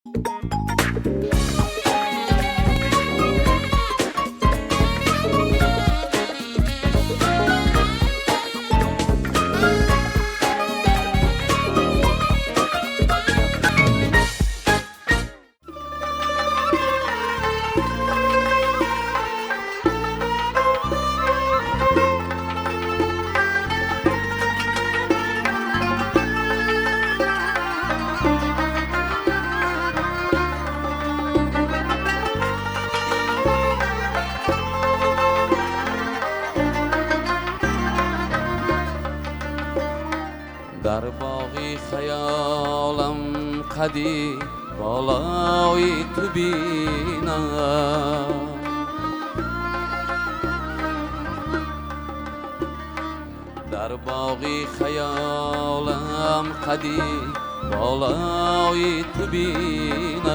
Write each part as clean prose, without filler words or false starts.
در باغی خیالم قدی بالای تو بینم، در باغی خیالم قدی بالای تو بینم،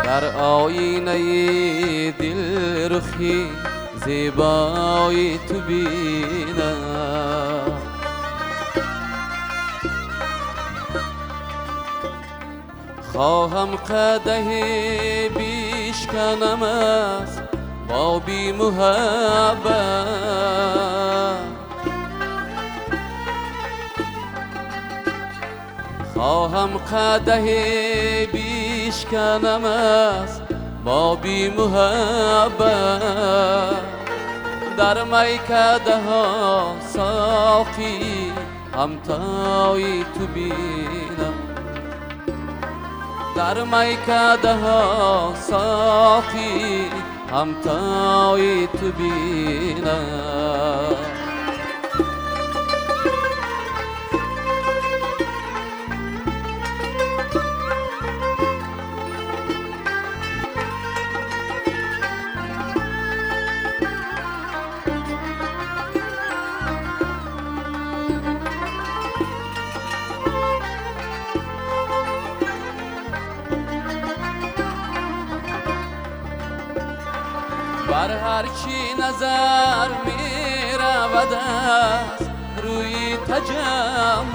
در آینه دل رخی زیبای تو بینم، خواهم قدح بشکنم از بابی محبت، خواهم قدح بشکنم از بابی محبت، در میکده ها ساقی همتای تو بینم، در میکده ها ساقی همتای تو بینم. بر هر چی نظر می رود از روی تجمل،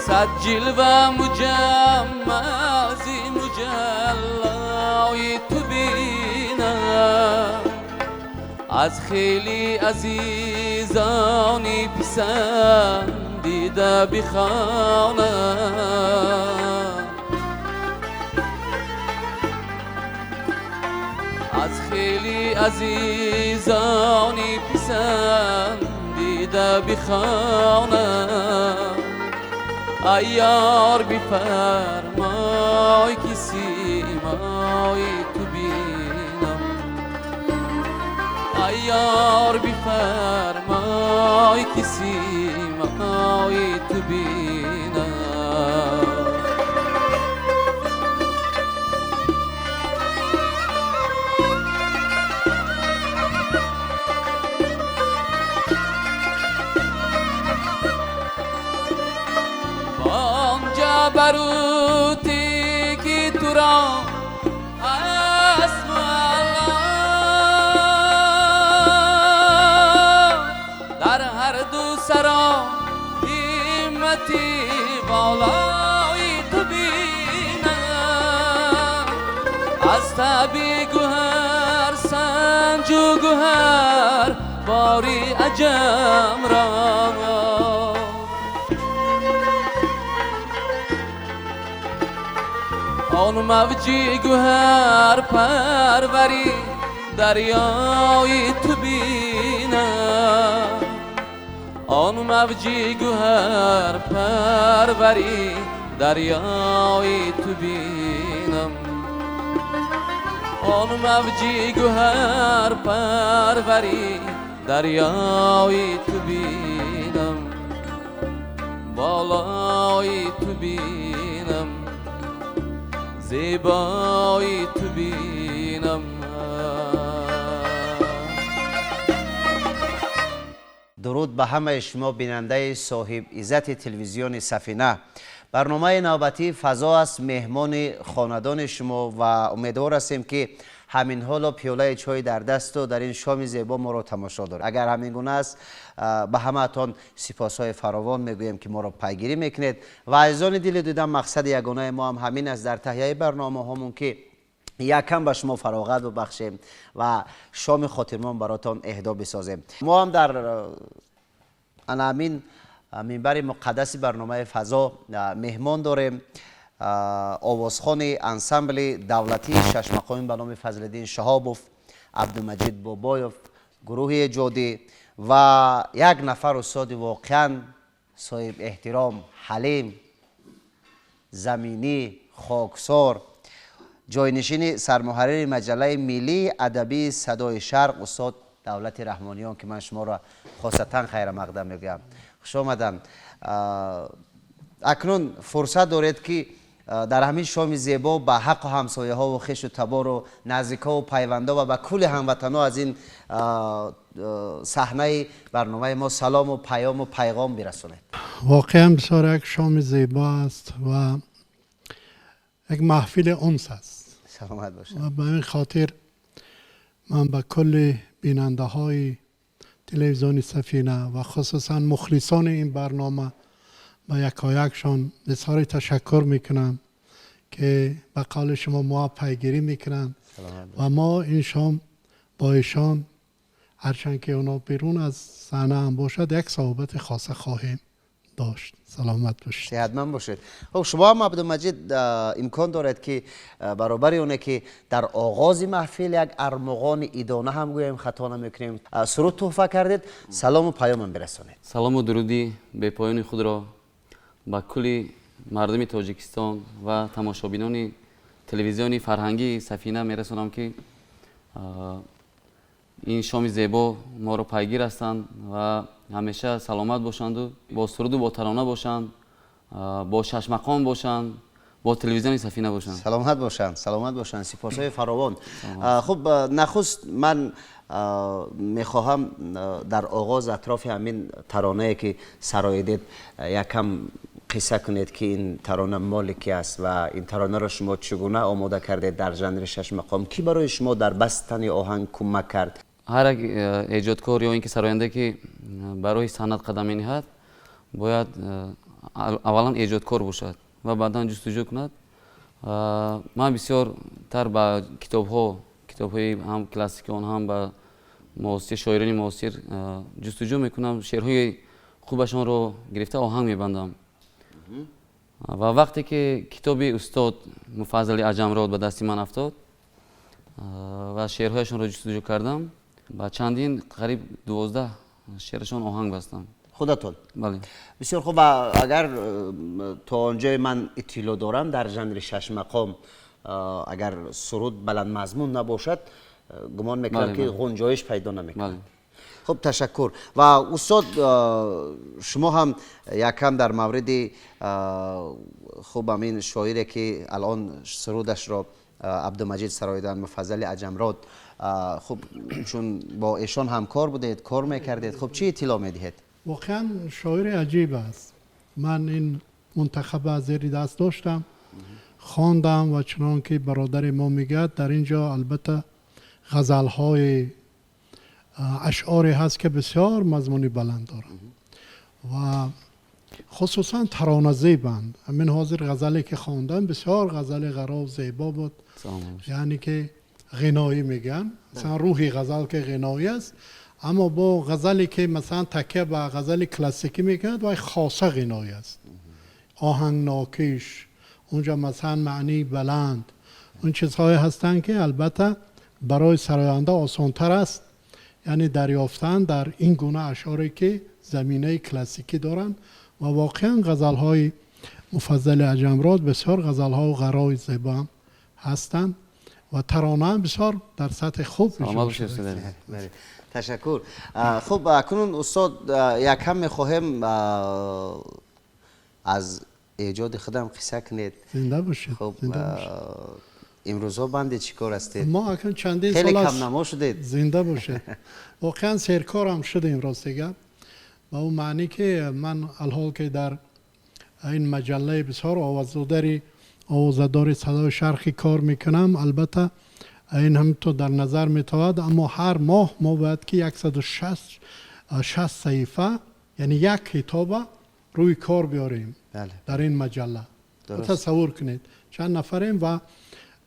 صد جلوه مجمع زی مجلای تو بینم، از خیلی عزیزانی پسندیده بخوانم، از خیلی عزیزانی پسندیده بخوانم، ای یار بفرمای که سیمای تو بینم، ای یار بفرمای که سیمای تو بینم. بروتی که تو را اسم الله، در هر دو سرا همتی بالای تو بینم، از تبی گوهر سنج و گوهر باری عجم را، آن موجی گوهر پروری دریای تو بینم، آن موجی گوهر پروری دریای تو بینم، آن موجی گوهر پروری دریای تو بینم، بالای تو بینم، زیبای تو بینم. درود به همه شما بیننده صاحب عزت تلویزیون سفینه. برنامه نوبتی فضا است، مهمان خاندان شما و امیدوار هستیم که ҳамин ҳоло пиёлаи чой дар дасту дар ин шоми зебо моро тамошо доред. Агар ҳамин гуна аст, ба ҳамаатон сипосҳои фаровон мегӯем, ки моро пайгирӣ мекунед. Ва азизони дили дидам, мақсади ягонаи мо ҳам ҳамин аст дар таҳияи барномаҳомон, ки якам ба шумо фароғат бибахшем ва шоми хотирмон баротон эҳдо бисозем. Мо ҳам дар ана ҳамин минбари муқаддаси барномаи фазо меҳмон дорем, овозхони ансамбли давлатии шашмақомӣ ба номи Фазлиддин Шаҳобов, Абдумаҷид Бобоев, гурӯҳи эҷодӣ ва як нафар устоди воқеан соҳиб эҳтиром, ҳалим, заминӣ, хоксор, ҷойнишини сармуҳаррири маҷаллаи миллии адабии Садои Шарқ, устод Давлати Раҳмониён, ки ман шуморо хосатан хайрамақдам мегӯям. Хуш омаданд. Акнун фурсат доред, ки дар ҳамин шоми зебо ба ҳаққу ҳамсояҳову хешу табору наздикҳову пайвандо ва ба кулли ҳамватанҳо аз ин саҳнаи барномаи мо салому паёму пайғом бирасонед. Воқеан бисёр як шоми зебо аст ва як маҳфили унс аст. Саломат бошед. Ва ба ин хотир ман ба кулли бинандаҳои телевизиони Сафина ва хусусан мухлисони ин барнома ба якоякшон изҳори ташаккур мекунам, ки ба қавли шумо мо пайгирӣ мекунанд ва мо ин шом бо эшон, ҳарчанд ки онҳо берун аз саҳна ҳам бошад, як суҳбати хоса хоҳем дошт. Саломат бошед. Сеҳатманд бошед. Хуб, шумо ҳам, Абдумаҷид, имкон доред, ки баробари оне ки дар оғози маҳфил як армуғони идона ҳам гӯем, хато намекунем, суруд туҳфа кардед, салому паёмам бирасонед. Салому дуруди бепоёни худро ба кулли мардуми Тоҷикистон ва тамошобинони телевизиони фарҳангии Сафина мерасонам, ки ин шоми зебо моро пайгир ҳастанд ва ҳамеша саломат бошанду бо суруду бо тарона бошанд, бо шашмақом бошанд, бо телевизиони Сафина бошанд. Саломат бошанд, саломат бошанд, сипосҳои фаровон. Хуб, нахуст ман мехоҳам дар оғоз атрофи ҳамин таронае, ки сароидед, якам қисса кунед, ки ин тарона моли ки аст ва ин таронаро шумо чӣ гуна омода кардед дар жанри шашмақом, кӣ барои шумо дар бастани оҳанг кӯмак кард? Ҳар як эҷодкор ё ин ки сароянде, ки барои санъат қадам мениҳад, бояд аввалан эҷодкор бошад ва баъдан ҷустуҷӯ кунад. Ман бисёртар ба китобҳо, китобҳои ҳам классикион, ҳам ба муосир, шоирони муосир ҷустуҷӯ мекунам, шеърҳои хубашонро гирифта оҳанг мебандам. Ва вақте ки китоби устод Муфаззали Аҷамрод ба дасти ман афтод ва шеърҳояшонро ҷустуҷӯ кардам, ба чандин, қариб 12 шеърашон оҳанг бастам. Худатон? Бале. Бисёр хуб. Ва агар то он ҷое ман иттилоъ дорам, дар жанри шашмақом агар суруд баландмазмун набошад, гумон мекунам, ки ғунҷоиш пайдо намекунад. Хуб, ташаккур. Ва устод, шумо ҳам якам дар мавриди хуб ҳамин шоире, ки алон сурудашро Абдумаҷид сароидан, Муфаззали Аҷамрод, хуб, чун бо эшон ҳамкор будед, кор мекардед, хуб, чӣ иттилоъ медиҳед? Воқеан шоири аҷиб аст. Ман ин мунтахаба аз зери даст доштам, хондам ва чунон ки бародари мо мегӯяд, дар ин ҷо албатта ғазалҳои ашъоре ҳаст, ки бисёр мазмуни баланд доранд ва хусусан тароназебанд. Ҳамин ҳозир ғазале ки хондам, бисёр ғазали ғароб, зебо буд, яъне ки ғиноӣ мегӯянд, масалан, рӯҳи ғазал ки ғиноӣ аст, аммо бо ғазале ки масалан такя ба ғазали классикӣ мекунад, вай хоса ғиноӣ аст. Оҳангнокиш унҷо, масалан, маънии баланд, он чизҳое ҳастанд, ки албатта барои сароянда осонтар аст, яъне дарёфтан дар ин гуна ашъоре, ки заминаи классикӣ доранд. Ва воқеан ғазалҳои Муфаззали Аҷамрод бисёр ғазалҳо ғарои зебо ҳастанд ва таронаам бисёр дар сатҳи хуб. Ташаккур. Хуб, акнун, устод, якам мехоҳем аз эҷоди худам қисса кунед. Зинда бошед. Хуб, имрӯзҳо банди чӣ кор ҳастед? Мо акнун чандин хеле камнамо шудед. Зинда бошед. Воқеан серкорам шудем, рости гап, ба он маънӣ ки ман алҳол ки дар ин маҷаллаи бисёр овоздори Садои Шарқӣ кор мекунам, албатта. Ин ҳам то дар назар метавад, аммо ҳар моҳ мо бояд ки 160 саҳифа, яъне як китоба рӯи кор биёрем дар ин маҷалла. Тасаввур кунед, чанд нафарем ва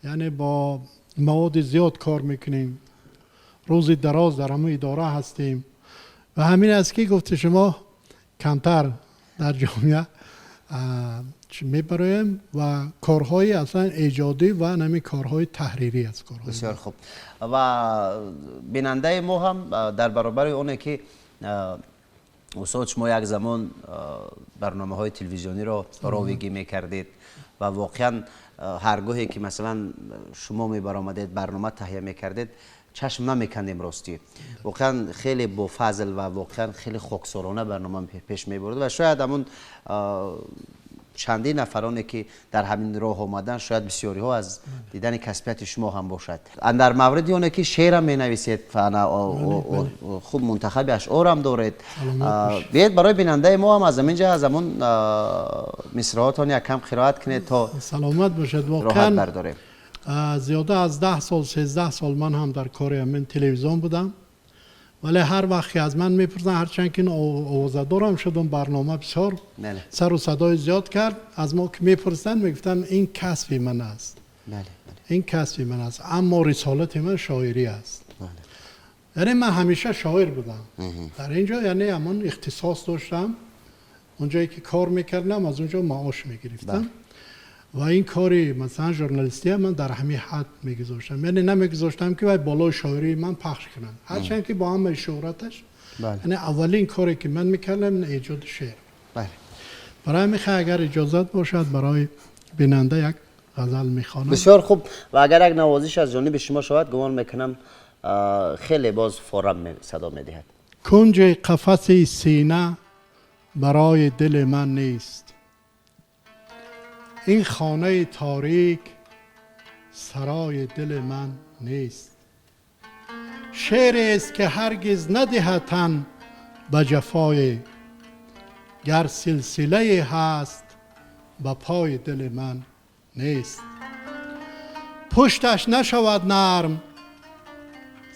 яъне бо маводи зиёд кор мекунем, рӯзи дароз дар ҳамон идора ҳастем ва ҳамин аст ки гуфти шумо камтар дар ҷомеа мебароем ва корҳои аслан эҷодӣ ва ҳамин корҳои таҳрирӣ аст. Бисёр хуб. Ва бинандаи мо ҳам дар баробари оне ки устод, шумо як замон барномаҳои телевизиониро ровигӣ мекардед ва воқеан ҳар гоҳе ки масалан шумо мебаромадед, барнома таҳия мекардед, чашм намекандем. Ростӣ, воқеан хеле бофазл ва воқеан хеле хоксорона барнома пеш мебурд ва шояд ҳамун чандин нафароне ки дар ҳамин роҳ омадан, шояд бисёриҳо аз дидани касбияти шумо ҳам бошад. Дар мавриди оне ки шеърам менависед, хуб, мунтахаби ашъорам доред, биед барои бинандаи мо ҳам аз ҳамин ҷа аз ҳамун мисраҳотон якам қироат кунед то Саломат бошед. Роҳат бардорем. Зиёда аз 10 сол, 13 сол ман ҳам дар кори ҳамин телевизион будам, вале ҳар вақт ки аз ман мепурсанд, ҳарчанд ки овозадорам шудам, барнома бисёр сару садои зиёд кард, аз мо ки мепурсанд, мегуфтам, ин касби ман аст, ин касби ман аст, аммо рисолати ман шоирӣ аст. Яъне ман ҳамеша шоир будам дар ин ҷо, яъне ҳамон ихтисос доштам, онҷое ки кор мекардам, аз он ҷо маош мегирифтам ва ин кори масалан журналистия ман дар ҳамин ҳад мегузоштам, яъне намегузоштам ки вай болои шоирии ман пахш кунанд, ҳарчанд ки бо ҳамаи шӯҳраташ. Яъне аввалин коре ки ман мекардам, эҷоди шеър. Барои ҳамин, агар иҷозат бошад, барои бинанда як ғазал мехонам. Бисёр хуб. Ва агар як навозиш аз ҷониби шумо шавад, гумон мекунам, хеле боз форам садо медиҳад. Кунҷи қафаси сина барои дили ман нест, ин хонаи торик сарои дили ман нест, шеърест ки ҳаргиз надиҳад тан ба ҷафое, гар силсилае ҳаст, ба пои дили ман нест, пушташ нашавад нарм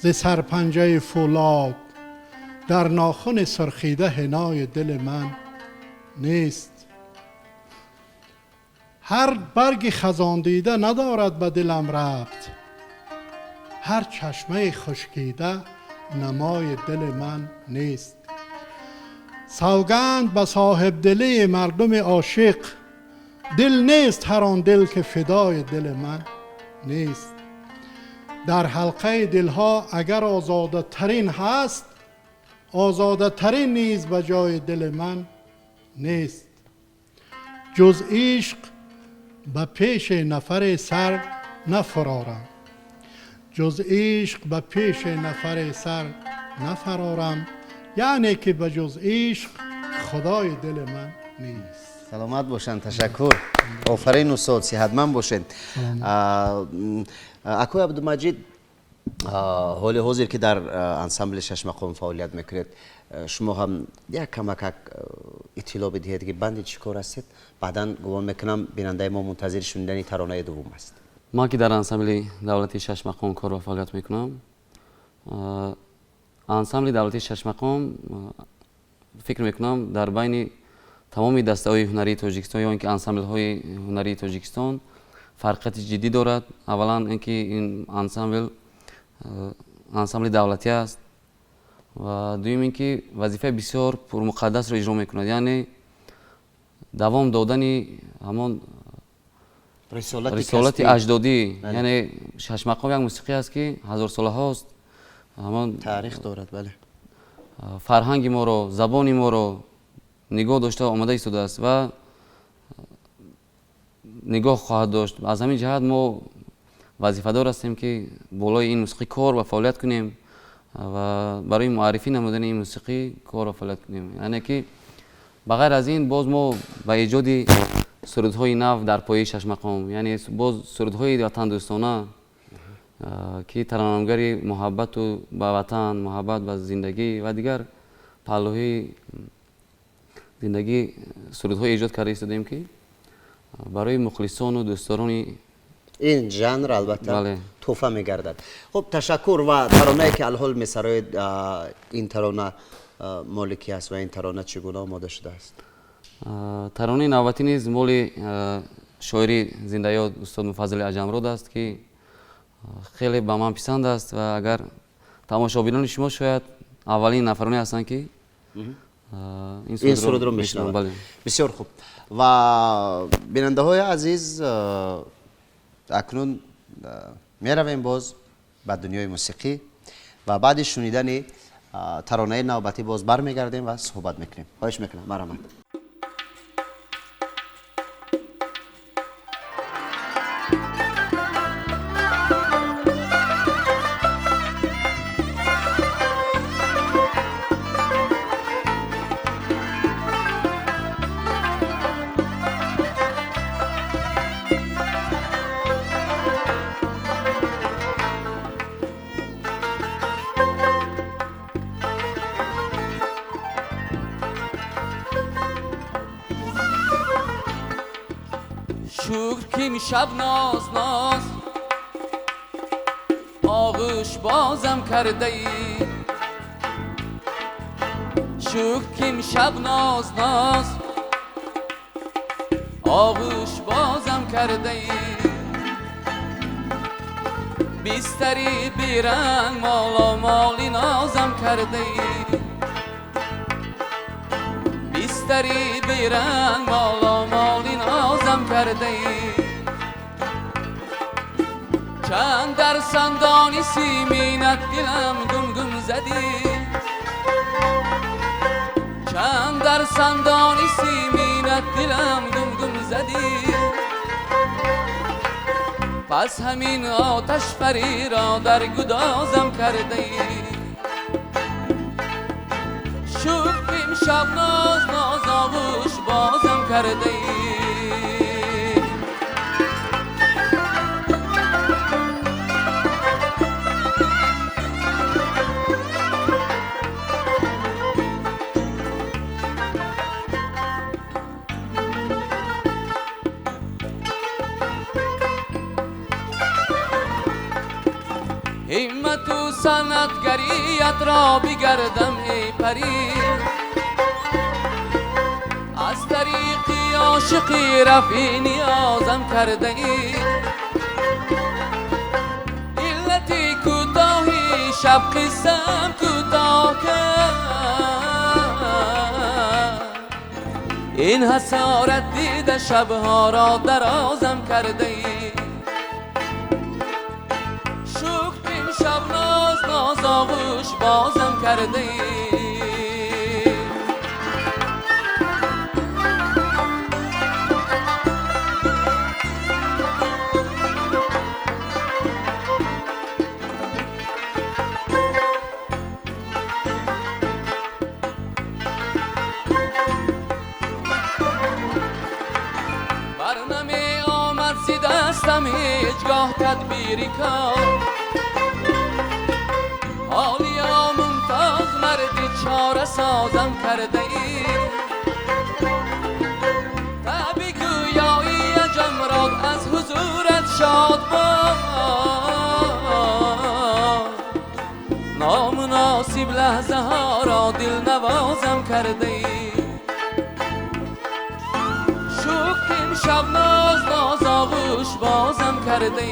зи сарпанҷаи фӯлод, дар нохуни сурхида ҳинои дили ман нест, ҳар барги хазондида надорад ба дилам рабт, ҳар чашмаи хушкида намои дили ман нест, савганд ба соҳибдилии мардуми ошиқ, дил нест ҳар он дил ки фидои дили ман нест, дар ҳалқаи дилҳо агар озодатарин ҳаст, озодатарин низ ба ҷои дили ман нест, ҷуз ишқ ба пеши нафаре сар нафарорам, ҷуз ишқ ба пеши нафаре сар нафарорам, яъне ки ба ҷуз ишқ худои дили ман нест. Саломат бошанд, ташаккур, офарин устод, сиҳатманд бошед. Акои Абдумаҷид, ҳоли ҳозир ки дар ансамбли Шашмақом фаъолият мекунед, шумо ҳам як камакак иттилоъ бидиҳед ки банди чӣ кор ҳастед. Баъдан гумон мекунам, бинандаи мо мунтазири шунидани таронаи дуввум аст. Ман ки дар ансамбли давлатии Шашмақом кор ва фаъолият мекунам, ансамбли давлатии Шашмақом, фикр мекунам, дар байни тамоми дастаҳои ҳунарии Тоҷикистон ё ин ки ансамблҳои ҳунарии Тоҷикистон фарқияти ҷиддӣ дорад. Аввалан, ин ки ин ансамбл ансамбли давлатӣ аст ва дуюм, ин ки вазифаи бисёр пурмуқаддасро иҷро мекунад, яъне давом додани ҳамон рисолати аҷдодӣ. Яъне Шашмақом як мусиқӣ аст, ки ҳазорсолаҳост ҳамон таърих дорад, бале. Фарҳанги моро, забони моро нигоҳ дошта омада истодааст ва нигоҳ хоҳад дошт. Аз ҳамин ҷиҳат мо вазифадор ҳастем, ки болои ин мусиқӣ кор ва фаъолият кунем ва барои муаррифӣ намудани ин мусиқӣ кор ва фаъолият кунем. Яъне ки ба ғайр аз ин, боз мо ба эҷоди сурудҳои нав дар пояи Шашмақом, яъне боз сурудҳои ватандӯстона, ки тараннумгари муҳаббату ба ватан, муҳаббат ба зиндагӣ ва дигар паҳлӯҳои зиндагӣ, сурудҳое эҷод карда истодаем, ки барои мухлисону дӯстдорони ин жанр албатта. Тӯҳфа мегардад. Хуб, ташаккур. Ва таронае ки алҳол месароед, ин тарона моли ки аст ва ин тарона чӣ гуна омода шудааст? Таронаи навбатӣ низ моли шоири зиндаёд устод Муфаззали Аҷамрод аст, ки хеле ба ман писанд аст ва агар тамошобинони шумо шояд аввалин нафароне ҳастанд, ки ин сурудро мешунаванд. Бисёр хуб. Ва бинандаҳои азиз, акнун меравем боз ба дунёи мусиқӣ ва баъди шунидани таронаи навбатӣ боз бармегардем ва суҳбат мекунем. Хоҳиш мекунам, марҳамат. Шукр, ки имшаб ноз ноз оғӯш бозам кардаӣ. Шукр, ки имшаб ноз ноз оғӯш бозам кардаӣ. Бистари беранг моломоли нозам кардаӣ. Бистари беранг моломоли нозам кардаӣ. Чанд дар сандони симинат дилам гумгум задӣ. Чанд дар сандони симинат дилам гумгум задӣ. Пас ҳамин оташпариро дар гудозам кардаӣ. Шукр, имшаб ноз ноз оғӯш бозам кардаӣ. Ҳиммату санъатгариятро бигардам, эй парӣ. Аз тариқи ошиқӣ рафъи ниёзам кардаӣ. Иллати кӯтоҳи шаб қиссам кӯтоҳ кард. Ин ҳасорат дида шабҳоро дарозам кардаӣ. Шукр, имшаб ноз ноз оғӯш бозам кардаӣ. Бар намеомад зи дастам ҳеҷ гоҳ тадбири кор. Ҳолия мумтоз марди чора созам кардаӣ. Та бигӯёи аҷамрод аз ҳузурат шод бод. Номуносиб лаҳзаҳоро дилнавозам кардаӣ. Шукр, имшаб ноз ноз оғӯш бозам кардаӣ.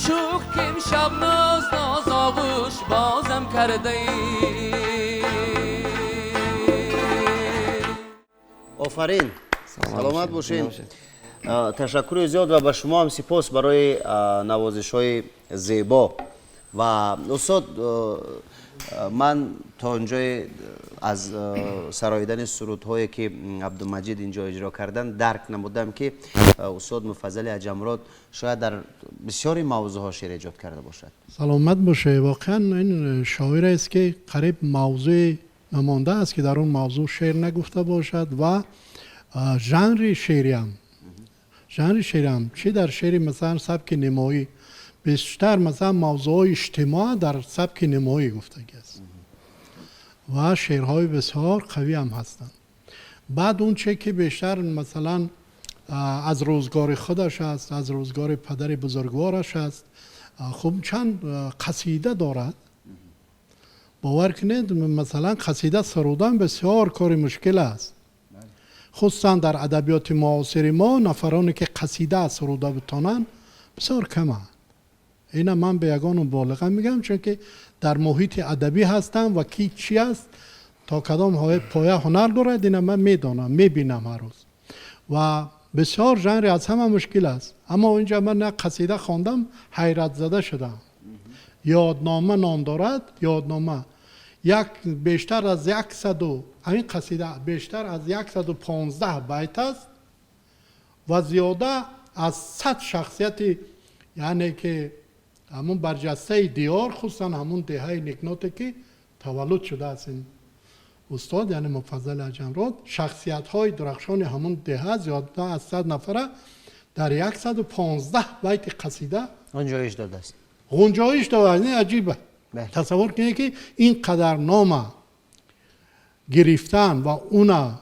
Шукр, имшаб ноз ноз оғӯш бозам кардаӣ. Офарин, саломат бошед. Ташаккури зиёд ва ба шумо ҳам сипос барои навозишҳои зебо. Ва устод, ман то онҷое аз сароидани сурудҳое ки Абдумаҷид инҷо иҷро карданд дарк намудам, ки устод Муфаззали Аҷамрод шояд дар бисёри мавзӯъҳо шеър эҷод карда бошад. Саломат бошед. Воқеан ин шоирест, ки қариб мавзӯи намондааст, ки дар он мавзӯъ шеър нагуфта бошад. Ва жанри шеъриам чӣ дар шеъри, масалан, сабки нимоӣ, бештар, масалан, мавзӯъҳои иҷтимоъ дар сабки нимоӣ гуфтагӣ аст ва шеърҳои бисёр қавӣ ҳам ҳастанд. Баъд он че ки бештар, масалан, Аз рӯзгори худаш аст, аз рӯзгори падари бузургвораш аст. Хуб, чанд қасида дорад. Бовар кунед, масалан, қасида сурудан бисёр кори мушкил аст, хусусан дар адабиёти муосири мо нафароне ки қасида суруда битонанд, бисёр каманд. Ина ман ба ягон муболиға мегӯям, чунки дар муҳити адабӣ ҳастам ва ки чӣ аст, то кадом поя ҳунар дорад, ина ман медонам, мебинам ҳар рӯз. Ва бисёр жанри аз ҳама мушкил аст. Аммо инҷа ман як қасида хондам, ҳайратзада шудам. Ёднома ном дорад, Ёднома. Як бештар аз 100, ҳамин қасида бештар аз 115 байт аст ва зиёда аз 100 шахсияти, яъне ки ҳамун барҷастаи диёр, хусусан ҳамун деҳаи Некноте ки таваллуд шудааст ин устод, яъне Муфаззали Аҷамрод, шахсиятҳои дурахшони ҳамун деҳа, зиёда аз 100 нафара дар 115 байти қасида ғунҷоиш додааст. Ғунҷоиш додааст. Ин аҷиба. Тасаввур кунед, ки ин қадар нома гирифтан ва уна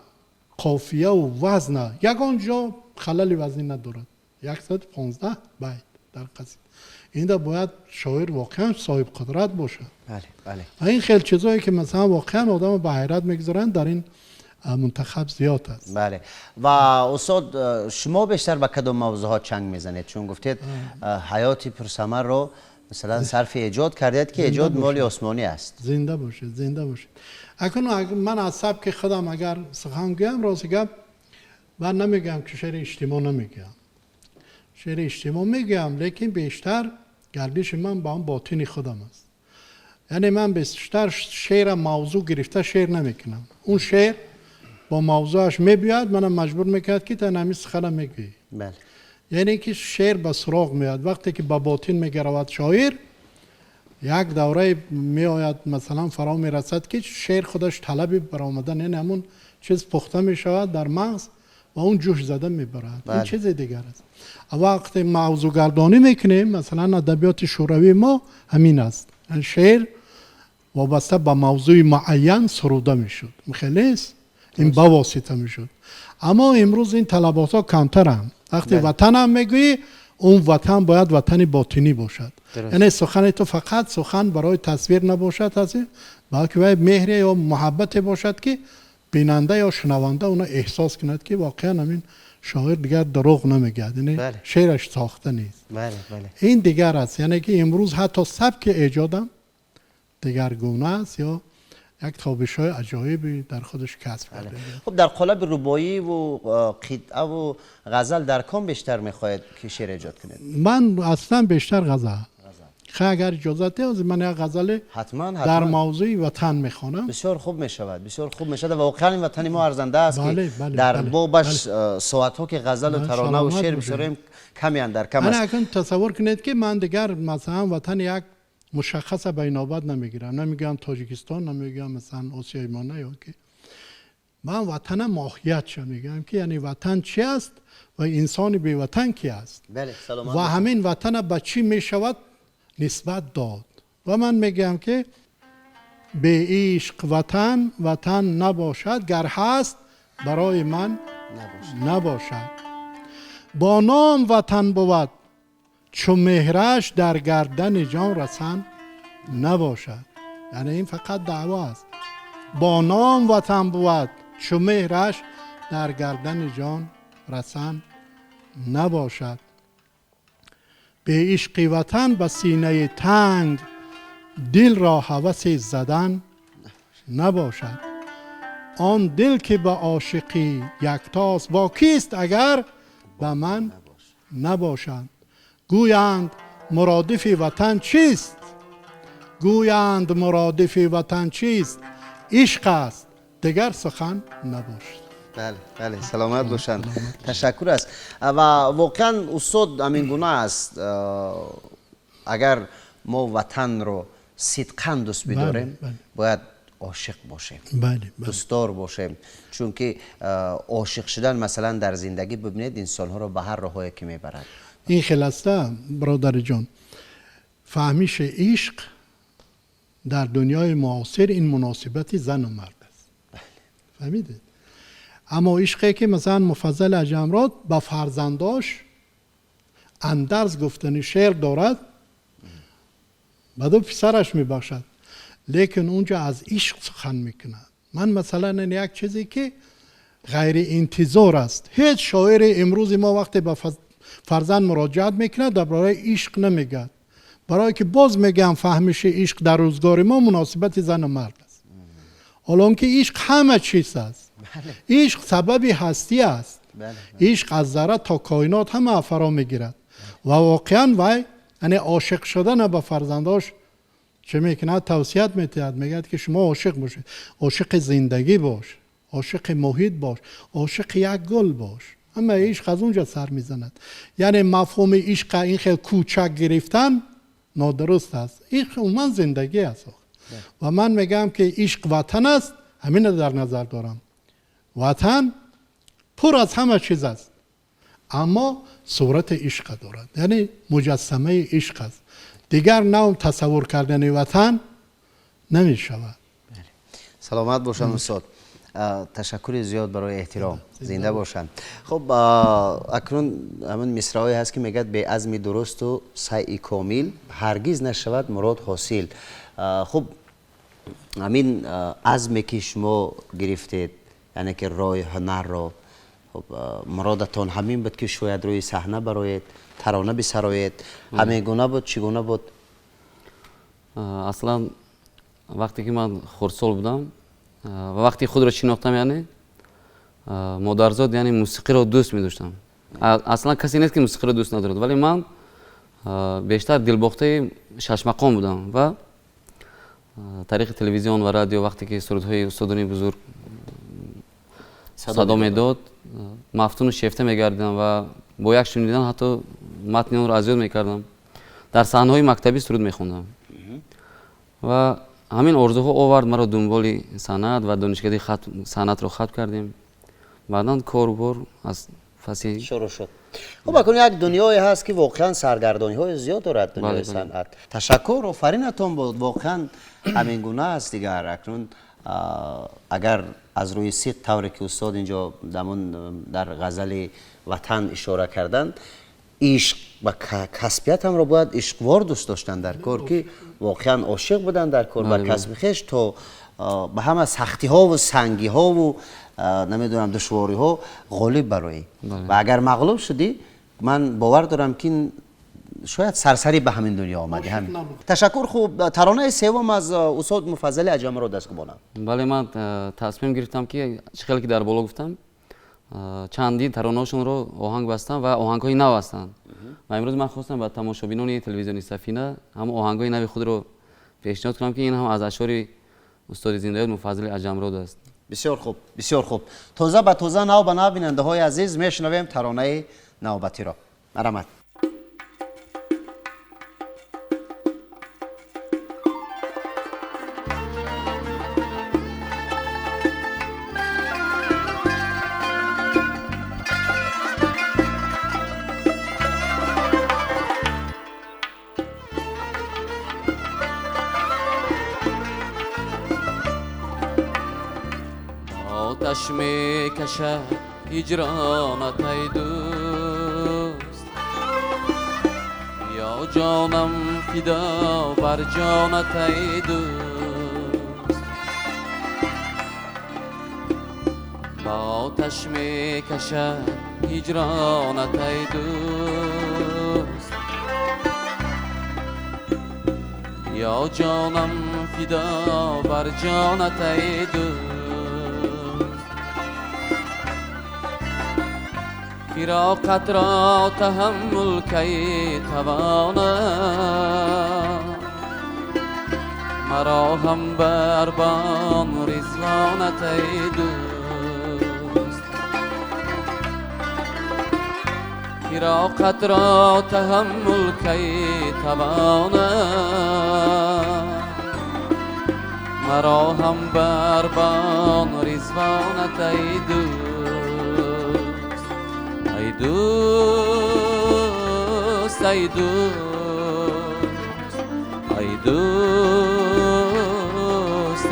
қофияву вазна, ягон ҷо халали вазнӣ надорад. 115 байт дар қасида, инда бояд шоир воқеан соҳибқудрат бошад. Ва ин хел чизое ки, масалан, воқеан одамо ба ҳайрат мегузоранд, дар ин мунтахаб зиёд аст. Бале, ва устод, шумо бештар ба кадом мавзӯъҳо чанг мезанед? Чун гуфтед, ҳаёти пурсамарро, масалан, сарфи эҷод кардед, ки эҷод моли осмонӣ аст. Зинда бошед, зинда бошед. Акнун ман аз сабки худам агар сухан гӯям, рости гап, ман намегӯям ки шеъри иҷтимоъ намегӯям. Шеъри иҷтимоъ мегӯям, лекин бештар гардиши ман ба он ботини худам аст. Яъне ман бештар шеъра мавзӯъ гирифта шеър намекунам. Он шеър бо мавзӯаш мебиёяд, манам маҷбур мекунад, ки та ҳамин сухана мегӯӣ. Яъне ки шеър ба суроғ меояд. Вақте ки ба ботин мегаравад шоир, як даврае меояд, масалан, фаро мерасад, ки шеър худаш талаби баромадан, яъне ҳамун чиз пухта мешавад дар мағз ва он ҷӯш зада мебарад. Ин чизи дигар аст. Вақте мавзӯъгардонӣ мекунем, масалан, адабиёти шӯравии мо ҳамин аст, шеър вобаста ба мавзӯи муайян суруда мешуд, хелест, ин ба восита мешуд. Аммо имрӯз ин талаботҳо камтаранд. Вақте ватанам мегӯӣ, он ватан бояд ватани ботинӣ бошад. Яъне сухани ту фақат сухан барои тасвир набошад, балки вай меҳре ё муҳаббате бошад, ки бинанда ё шунаванда онро эҳсос кунад, ки воқеан ҳамин шоир дигар дурӯғ намегӯяд, яъне шеъраш сохта нест. Ин дигар аст. Яъне ки имрӯз ҳатто сабки эҷодам дигаргуна аст ё як тобишҳои аҷоибе дар худаш касб карда. Хуб, дар қолаби рубоӣ ву қитъа ву ғазал дар ком бештар мехоҳед ки шеър эҷод кунед? Ман аслан бештар ғазал. Хай, агар иҷозат диҳед, ман як ғазале ҳатман дар мавзӯи ватан мехонам. Бисёр хуб мешавад, бисёр хуб мешавад. Ва воқеан ин ватани мо арзанда аст, ки дар бобаш соатҳо ки ғазалу таронаву шеър бисёрем, ками андар кам аст. Акнун тасаввур кунед, ки ман дигар, масалан, ватани як мушаххаса ба инобат намегирам, намегӯям Тоҷикистон, намегӯям, масалан, Осиёи Миёна ё ки ман ватана моҳиятша мегӯям, ки яъне ватан чи аст ва инсони беватан ки аст ва ҳамин ватана ба чӣ мешавад нисбат дод. Ва ман мегӯям, ки беишқ ватан ватан набошад, гар ҳаст, барои ман набошад. Бо ном ватан бувад, чу меҳраш дар гардани ҷон расан набошад. Яъне ин фақат даъво аст. Бо ном ватан бувад, чу меҳраш дар гардани ҷон расан набошад. Беишқи ватан ба синаи танг дилро ҳаваси задан набошад. Он дил ки ба ошиқӣ яктост, бо кист агар ба ман набошад? Гӯянд, муродифи ватан чист? Гӯянд, муродифи ватан чист? Ишқ аст, дигар сухан набошад. Бале, саломат бошанд, ташаккур аст. Ва воқеан, устод, ҳамин гуна аст. Агар мо ватанро сидқан дӯст бидорем, бояд ошиқ бошем, дӯстдор бошем, чунки ошиқ шудан, масалан, дар зиндагӣ, бибинед, инсонҳоро ба ҳар роҳҳое ки мебарад. Ин хел аста, бародари ҷон, фаҳмиши ишқ дар дунёи муосир ин муносибати зану мард аст, фаҳмидед? Аммо ишқе ки масалан Муфаззали Аҷамрод ба фарзандош андарз гуфтани шеър дорад, ба ду писараш мебахшад, лекин унҷо аз ишқ сухан мекунад. Ман масалан ин як чизе ки ғайриинтизор аст. Ҳеҷ шоири имрӯзи мо вақте ба фарзанд муроҷиат мекунад, дар бораи ишқ намегӯяд. Барое ки боз мегӯям, фаҳмиши ишқ дар рӯзгори мо муносибати зану мард аст. Ҳоло он ки ишқ ҳама чиз аст. Ишқ сабаби ҳастӣ аст. Ишқ аз зарра то коинот ҳама фаро мегирад. Ва воқеан вай яъне ошиқ шудана ба фарзандош чӣ мекунад? Тавсият метиҳад, мегӯяд ки шумо ошиқ бошед, ошиқи зиндагӣ бош, ошиқи муҳит бош, ошиқи як гул бош. Ҳама ишқ аз унҷа сар мезанад. Яъне мафҳуми ишқа ин хел кӯчак гирифтан нодуруст аст. Ишқ умуман зиндагӣ аст. Ва ман мегӯям ки ишқ ватан аст, ҳаминро дар назар дорам. Ватан пур аз ҳама чиз аст, аммо сурати ишқа дорад, яъне муҷассамаи ишқ аст. Дигар нав тасаввур кардани ватан намешавад. Саломат бошанд, устод. Ташаккури зиёд барои эҳтиром, зинда бошанд. Хуб, акнун ҳамин мисраҳое ҳаст ки мегӯяд: беазми дурусту сайи комил ҳаргиз нашавад мурод ҳосил. Хуб, ҳамин азме ки шумо гирифтед, яъне ки роҳи ҳунарро, хуб, муродатон ҳамин буд ки шояд рӯи саҳна бароед, тарона бисароед, ҳамин гуна буд, чӣ гуна буд? Аслан вақте ки ман хурдсол будам ва вақти худро шинохтам, яъне модарзод, яъне мусиқиро дӯст медоштам. Аслан касе нест ки мусиқиро дӯст надорад, вале ман бештар дилбохтаи шашмақом будам ва тариқи телевизион ва радио вақте ки сурудҳои устодони бузург садо медод, мафтуну шефта мегардидам ва бо як шунидан ҳатто матни онро аз ёд мекардам. Дар саҳнаҳои мактабӣ суруд мехондам ва ҳамин орзуҳо овард маро дунболи санъат ва донишкадаи санъатро хатм кардем. Баъдан кору бор аз фаси шурӯъ шуд. Хуб, акнун як дунёе ҳаст ки воқеан саргардониҳои зиёд дорад, дунёи санъат. Ташаккур, офаринатон буд, воқеан ҳамин гуна аст. Дигар акнун агар аз рӯи сиқ, тавре ки устод инҷо дамон дар ғазали ватан ишора карданд, ишқ ба касбиятамро бояд ишқвор дӯст доштан дар кор, ки воқеан ошиқ будан дар кор ба касби хеш, то ба ҳама сахтиҳову сангиҳову намедонам душвориҳо ғолиб бароӣ. Ва агар мағлуб шудӣ, ман бовар дорам ки шояд сарсарӣ ба ҳамин дунё омадӣ. Ҳамин. Ташаккур. Хуб, таронаи севум аз устод Муфаззали Аҷамрод аст, гумонам. Бале, ман тасмим гирифтам ки чӣ хеле ки дар боло гуфтам, чандин таронаҳошонро оҳанг бастам ва оҳангҳои нав ҳастанд. Ва имрӯз ман хостам ба тамошобинони телевизиони Сафина ҳамон оҳангҳои нави худро пешниҳод кунам, ки ин ҳам аз ашъори устоди зиндаёд Муфаззали Аҷамрод аст. Бисёр хуб, бисёр хуб. Тоза ба тоза, нав ба нав, бинандаҳои азиз, мешунавем таронаи навбатиро. Марҳамат. Оташ мекашад ҳиҷронат, ай дӯст, ё ҷонам фидо бар ҷонат, ай дӯст. Ба оташ мекашад ҳиҷронат, ай дӯст, ё ҷонам фидо бар ҷонат, ай дӯст. Фироқатро таҳаммул кай тавонам, маро ҳам барбон ризвонат, ай дӯст. Фироқатро таҳаммул кай тавонам, маро ҳам барбон ризвонат, ай дӯст. Ай дӯст, ай дӯст, ай дӯст,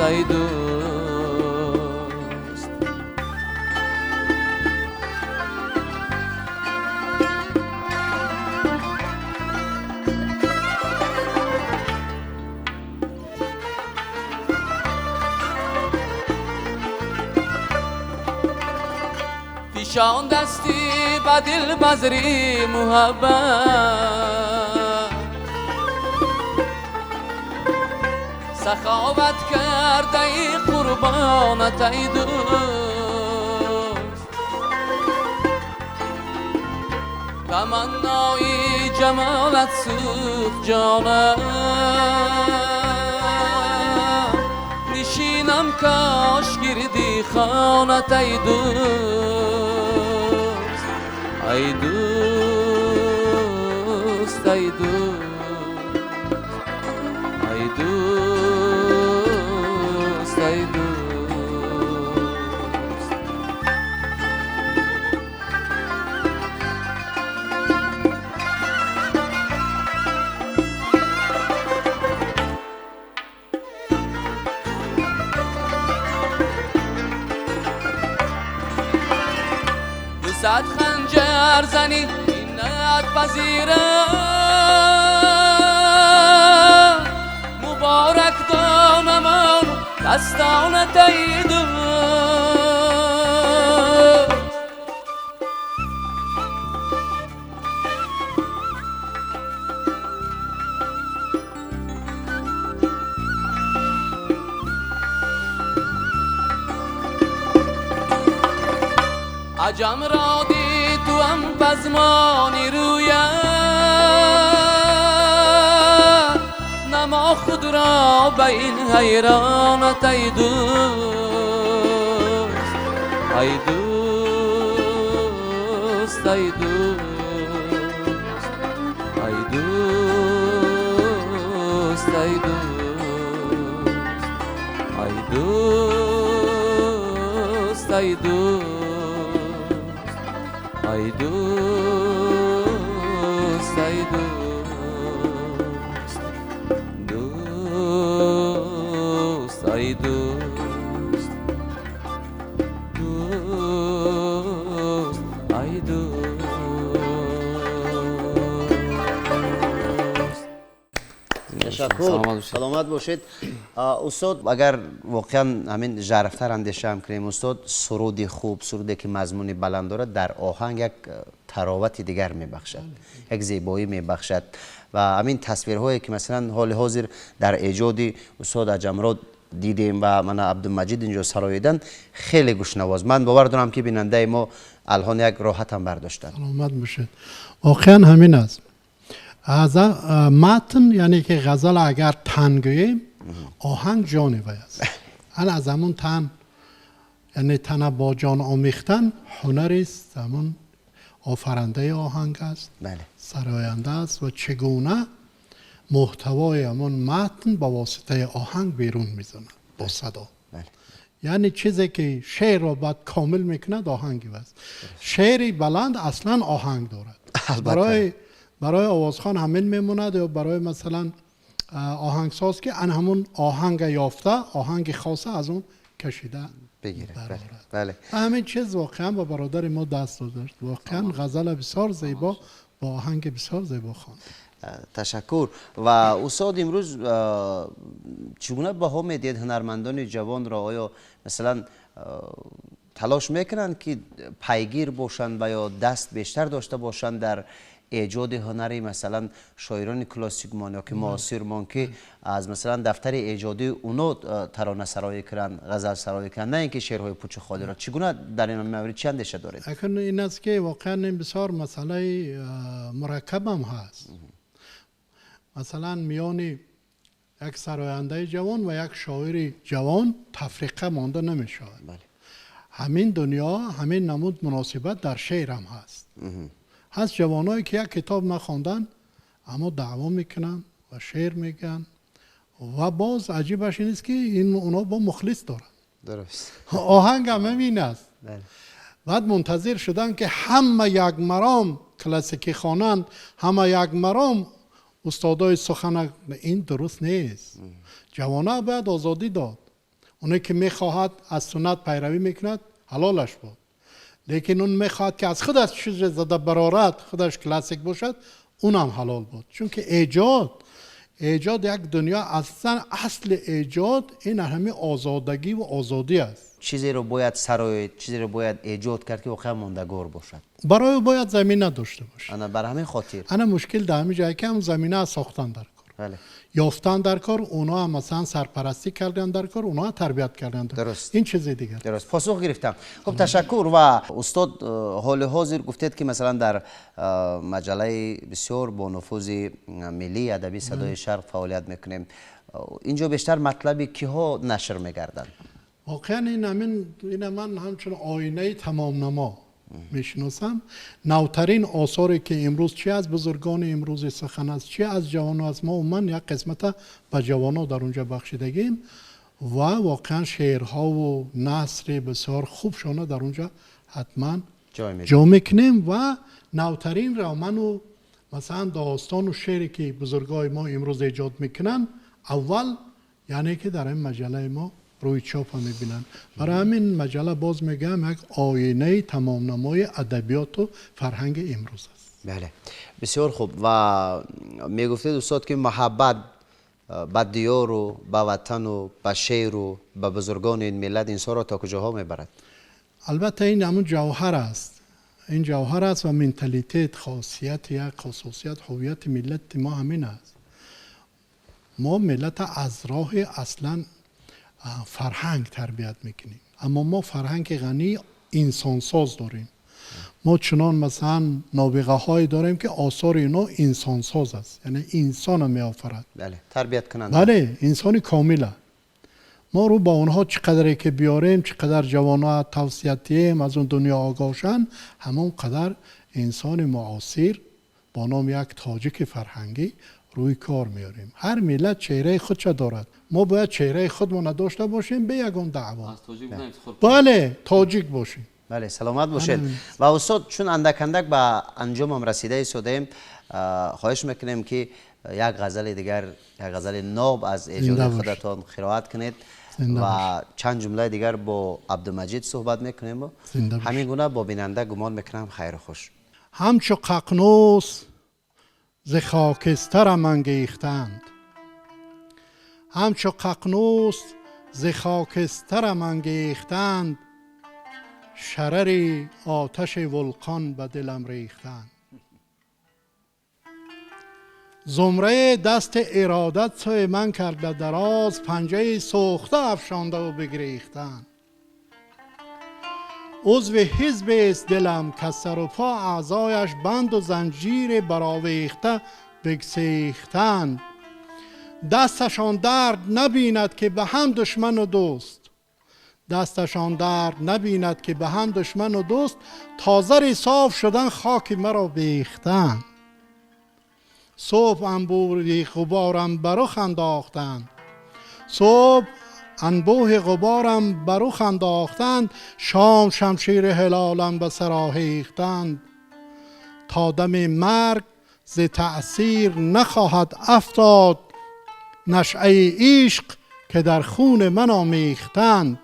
ай дӯст. Нишондасти ба дил базри муҳаббат, саховат кардаи қурбонат ай дӯст, таманнои ҷамолат сӯхт ҷонам, нишинам кош гирди хонат ай дӯст, ай дӯст, ай дӯст, ай дӯст, ай дӯст. Дусад ханҷар занӣ миннат пазирам, муборак донам он дастонат ай дӯст. Аҷам ро дид туам пазмони рӯят, намо худро ба ин ҳайронат ай дӯст, ай дӯст, ай дӯст, ай дӯст, ай дӯст, ай дӯст, ай дӯст, ай дӯст, ай дӯст, дӯст, ай дӯст, дӯст, ай дӯст. Ташаккур, саломат бошед. Устод, агар воқеан ҳамин жарфтар андеша ҳам кунем, устод, суруди хуб, суруде ки мазмуни баланд дорад, дар оҳанг як таровати дигар мебахшад, як зебоӣ мебахшад ва ҳамин тасвирҳое ки масалан ҳоли ҳозир дар эҷоди устод Аҷамрод дидем ва мана Абдумаҷид инҷо сароидан, хеле гӯшнавоз. Ман бовар дорам ки бинандаи мо алҳон як роҳатам бардоштанд. Саломат бошед. Воқеан ҳамин аст. Матн, яъне ки ғазал агар тан гӯем, оҳанг ҷони вай аст. Ана аз ҳамон тан, яъне тана бо ҷон омехтан ҳунарест, ҳамон офарандаи оҳанг аст, сароянда аст ва чигуна муҳтавои ҳамон матн ба воситаи оҳанг берун мезанад бо садо. Яъне чизе ки шеърро баъд комил мекунад оҳанги аст. Шеъри баланд аслан оҳанг дорад. Барои овозхон ҳамин мемонад ё барои масалан оҳангсоз ки ан ҳамон оҳанга ёфта, оҳанги хоса аз он кашида бигирад. Ҳамин чиз воқеан ба бародари мо даст додашт. Воқеан ғазала бисёр зебо бо оҳанги бисёр зебо хонд. Ташаккур. Ва устод, имрӯз чӣ гуна баҳо медиҳед ҳунармандони ҷавонро? Оё масалан талош мекунанд ки пайгир бошанд ва ё даст бештар дошта бошанд дар эҷоди ҳунари масалан шоирони классикмон ё ки муосирмон, ки аз масалан дафтари эҷодии уно таронасароӣ кунанд, ғазалсароӣ кунанд, на ин ки шеърҳои пучу холиро? Чӣ гуна дар ин маврид чӣ андеша доред? Акнун ин аст ки воқеан ин бисёр масъалаи мураккабам ҳаст. Масалан миёни як сарояндаи ҷавон ва як шоири ҷавон тафриқа монда намешавад. Ҳамин дунё, ҳамин намуд муносибат дар шеърам ҳаст. Ҳаст ҷавоное ки як китоб нахонданд, аммо даъво мекунанд ва шеър мегӯянд ва боз аҷибаш ин аст ки онҳо бо мухлис доранд. Оҳанг ҳам ҳамин аст. Баъд мунтазир шуданд ки ҳама як маром классикӣ хонанд, ҳама як маром устодои сухана. Ин дуруст нест. Ҷавона бояд озодӣ дод. Оне ки мехоҳад аз суннат пайравӣ мекунад, ҳалолаш буд. Лекин он мехоҳад ки аз худаш чизе зада барорад, худаш классик бошад, унам ҳалол буд. Чунки эҷод Эҷод як дунё, аслан асли эҷод ин ҳамин озодагӣ ва озодӣ аст. Чизеро бояд сароид, чизеро бояд эҷод кард, ки воқеан мондагор бошад. Барои бояд замина дошта бошад. Ана бар ҳамин хотир. Ана мушкил дар ҳамин ҷое, ки ҳам замина сохтан дар кор. Ёфтан дар кор, онҳо ҳам масалан сарпарастӣ кардан дар кор, онҳо тарбият кардан дар кор. Ин чизи дигар. Дуруст. Посух гирифтам. Хуб, ташаккур. Ва устод, ҳоли ҳозир гуфтед, ки масалан дар маҷаллаи бисёр бонуфузи миллии адабӣ «Садои шарқ» фаъолият мекунем. Инҷо бештар матлаби киҳо нашр мегарданд? Воқеан ин ҳамин ина ман ҳамчун оинаи тамомнамо мешиносам. Навтарин осоре, ки имрӯз чи аз бузургони имрӯзи сухан аст, чи аз ҷавоно аст, мо умуман як қисмата ба ҷавоно дар онҷа бахшидагем ва воқеан шеърҳову насри бисёр хубшона дар онҷа ҳатман ҷо мекунем ва навтарин роману масалан достону шеъре, ки бузургои мо имрӯз эҷод мекунанд, аввал яъне ки дар ин маҷаллаи мо рӯи чопа мебинанд. Барои ҳамин маҷалла, боз мегӯям, як оинаи тамомнамои адабиёту фарҳанги имрӯз аст. Бале, бисёр хуб. Ва мегуфтед, устод, ки муҳаббат ба диёру ба ватану ба шеъру ба бузургони ин миллат инсонро то куҷоҳо мебарад? Албатта, ин ҳамун ҷавҳар аст, ин ҷавҳар аст ва менталитет, хосият, як хусусият, ҳувияти миллати мо ҳамин аст. Мо миллата аз роҳи аслан фарҳанг тарбият мекунем, аммо мо фарҳанги ғании инсонсоз дорем. Мо чунон масалан нобиғаҳое дорем, ки осори инҳо инсонсоз аст, яъне инсонро меофарад. Тарбияткунанда. Бале, инсони комила. Мо рӯ ба онҳо чӣ қадаре ки биёрем, чӣ қадар ҷавонҳо тавсия диҳем, аз он дунё огоҳ шаванд, ҳамон қадар инсони муосир бо номи як тоҷики фарҳангӣ рӯи кор меорем. Ҳар миллат чеҳраи худша дорад. Мо бояд чеҳраи худмона дошта бошем бе ягон даъво. Бале, тоҷик бошем. Бале, саломат бошед. Ва устод, чун андак андак ба анҷомам расида истодаем, хоҳиш мекунем, ки як ғазали дигар, як ғазали ноб аз эҷоди худатон қироат кунед ва чанд ҷумлаи дигар бо Абдумаҷид суҳбат мекунем. Ҳамин гуна бо бинанда, гумон мекунам, хайру хуш. Ҳамчу қақнус зи хокистарам ангехтанд, ҳамчу қақнус зи хокистарам ангехтанд, шарари оташи вулқон ба дилам рехтанд. Зумраи дасти иродат сӯи ман карда дароз, панҷаи сӯхта афшондаву бигрехтанд. Узви ҳизбест дилам, ки сару по аъзояш банду занҷире баровехта бигсехтанд. Дасташон дард набинад, ки ба ҳам душману дӯст, дасташон дард набинад, ки ба ҳам душману дӯст, тозари соф шудан хоки маро бехтанд. Субҳ анбӯҳи ғуборам ба рух андохтанд, субҳ анбӯҳи ғуборам ба рух андохтанд, шом шамшири ҳилолам ба сар оҳехтанд. То дами марг зи таъсир нахоҳад афтод нашъаи ишқ, ки дар хуни ман омехтанд.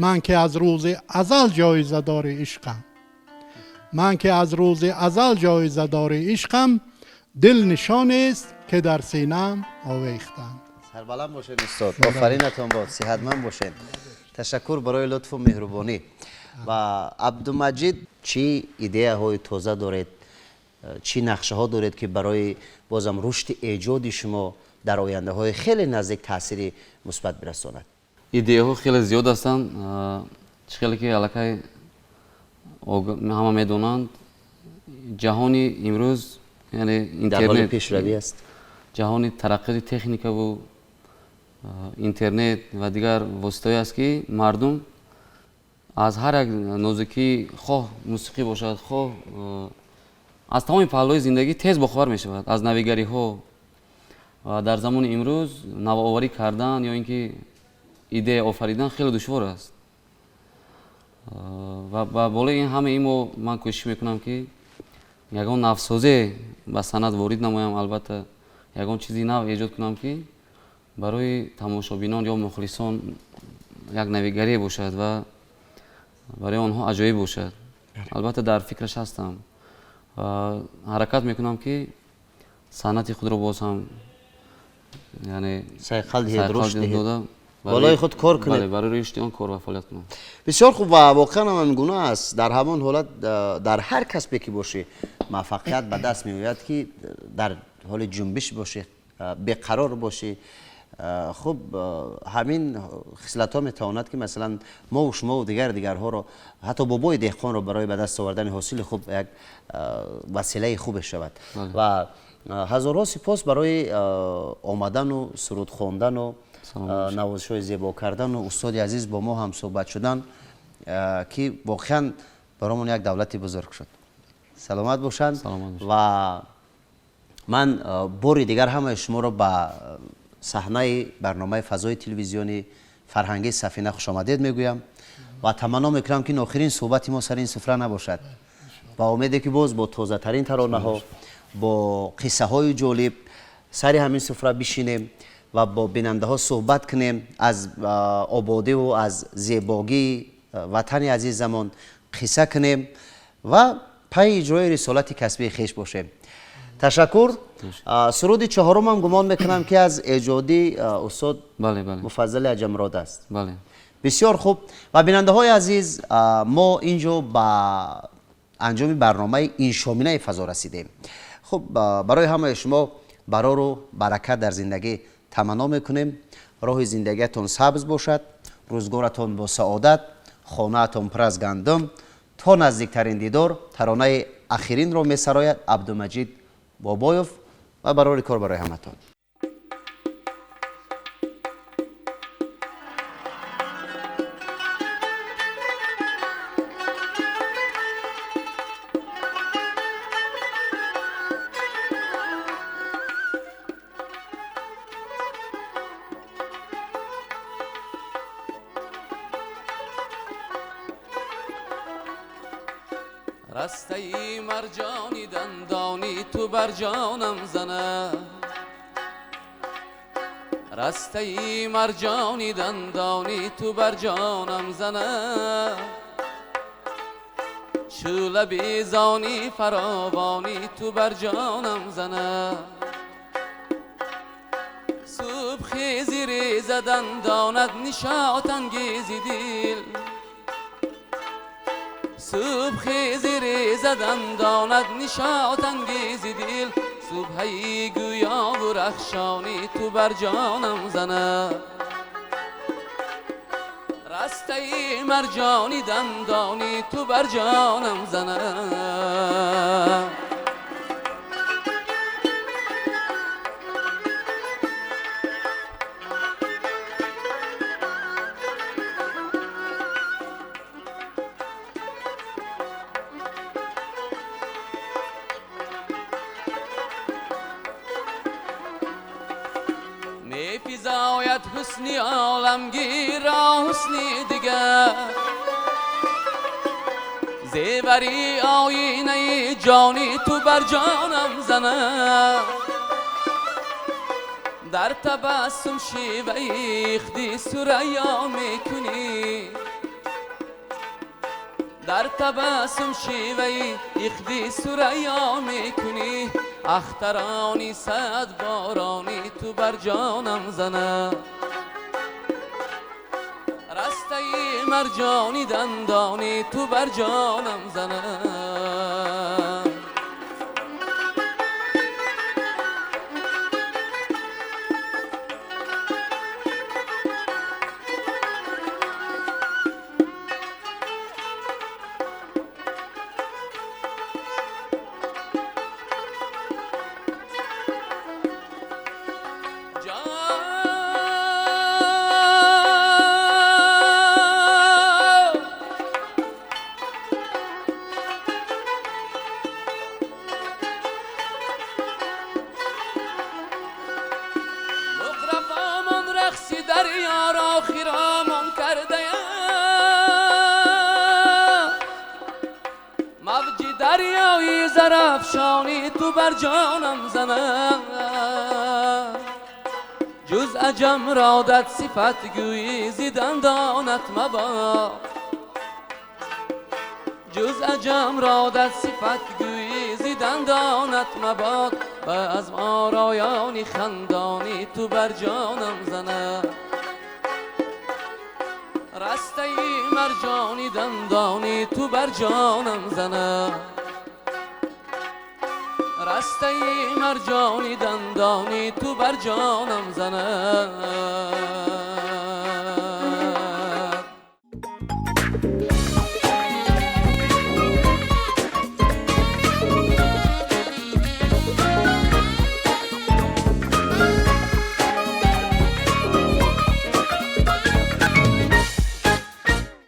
Ман ки аз рӯзи азал ҷоизадори ишқам, ман ки аз рӯзи азал ҷоизадори ишқам, дил нишонест, ки дар синаам овехтанд. Сарбаланд бошед, устод, офаринатон бод, сиҳатманд бошед. Ташаккур барои лутфу меҳрубонӣ. Ва Абдумаҷид, чӣ идеяҳои тоза доред, чӣ нақшаҳо доред, ки барои бозам рушди эҷоди шумо дар ояндаҳои хеле наздик таъсири мусбат бирасонад? Идеяҳо хеле зиёд ҳастанд. Чӣ хеле ки аллакай ҳама медонанд, ҷаҳони имрӯз, яъне интернет, пешравӣ аст. Ҷаҳони тараққиёти техникаву интернет ва дигар воситаҳое аст, ки мардум аз ҳар як нозукӣ, хоҳ мусиқӣ бошад, хоҳ аз тамоми паҳлӯи зиндагӣ, тез бохабар мешавад аз навигариҳо. Ва дар замони имрӯз навоварӣ кардан ё ин ки идея офаридан хеле душвор аст. Ва ба болои ин ҳама ин мо ман кӯшиш мекунам, ки ягон навсозе ба санъат ворид намоям, албатта ягон чизи нав эҷод кунам, ки барои тамошобинон ё мухлисон як навигарие бошад ва барои онҳо аҷоиб бошад. Албатта, дар фикраш ҳастам ва ҳаракат мекунам, ки санъати худро боз ҳам Яъне сайқал диҳед, рушд диҳед, дода, болои худ кор кунед. Бале, барои рушди он кор ва фаъолият кунам. Бисёр хуб ва воқеан ҳам ҳамин гуна аст. Дар ҳамон ҳолат, дар ҳар касбе ки бошӣ, муваффақият ба даст меояд, ки дар ҳоли ҷунбиш бошӣ, беқарор бошӣ. Хуб, ҳамин хислатҳо метавонад, ки масалан мову шумову дигарҳоро, ҳатто бобои деҳқонро барои ба даст овардани ҳосили хуб як василаи хубе шавад. Ва ҳазорҳо сипос барои омадану суруд хондану навозишҳои зебо кардану устоди азиз бо мо ҳам суҳбат шудан, ки воқеан баромон як давлати бузург шуд. Саломат бошанд. Ва ман бори дигар ҳамаи шуморо ба саҳнаи барномаи фазои телевизиони фарҳангии Сафина хушомадед мегӯям ва таманно мекунам, ки охирин суҳбати мо сари ин суфра набошад, ва умеде ки боз бо тозатарин таронаҳо, бо қиссаҳои ҷолиб сари ҳамин суфра бишинем ва бо бинандаҳо суҳбат кунем, аз ободиву аз зебогии ватани азизамон қисса кунем ва пайи иҷрои рисолати касбии хеш бошем. Ташаккур. Суруди чаҳорумам гумон мекунам, ки аз эҷоди устод Муфаззали Аҷамрод аст. Бисёр хуб. Ва бинандаҳои азиз, мо ин ҷо ба анҷоми барномаи иншоминаи фазо расидем. Хуб, барои ҳамаи шумо барору баракат дар зиндагӣ таманно мекунем. Роҳи зиндагиятон сабз бошад, рӯзгоратон бо саодат, хонаатон пур аз гандум. То наздиктарин дидор, таронаи ахиринро месарояд Абдумаҷид Бобоев, ва барори кор барои ҳаматон. Растаи марҷони дандони ту бар ҷонам зана, растаи марҷони дандони ту бар ҷонам зана, шӯла безони фаровони ту бар ҷонам зана, субҳхези реза дандонат нишот ангези дил, субҳхези реза дандонат нишот ангези дил, субҳаи гӯёву рахшони ту бар ҷонам зана, растаи марҷони дандони ту бар ҷонам зана. Мефизояд ҳусни оламгирро ҳусни дигар, зевари оинаи ҷони ту бар ҷонам зана, дар табассум шеваи ихди сурайё мекунӣ, дар табассум шеваи ихди сурайё мекунӣ, ахтарони сад борони ту бар ҷонам зана, растаи марҷони дандони ту бар ҷонам зана. Зарафшони ту бар ҷонам зана, ҷуз аҷам родат сифат гӯӣ зи дандонат мабод, ҷуз аҷам родат сифат гӯӣ зи дандонат мабод, Базм ороёни хандони ту бар ҷонам занад. Растаи марҷони дандони ту бар ҷонам занад. Растаи марҷони дандони ту бар ҷонам занад.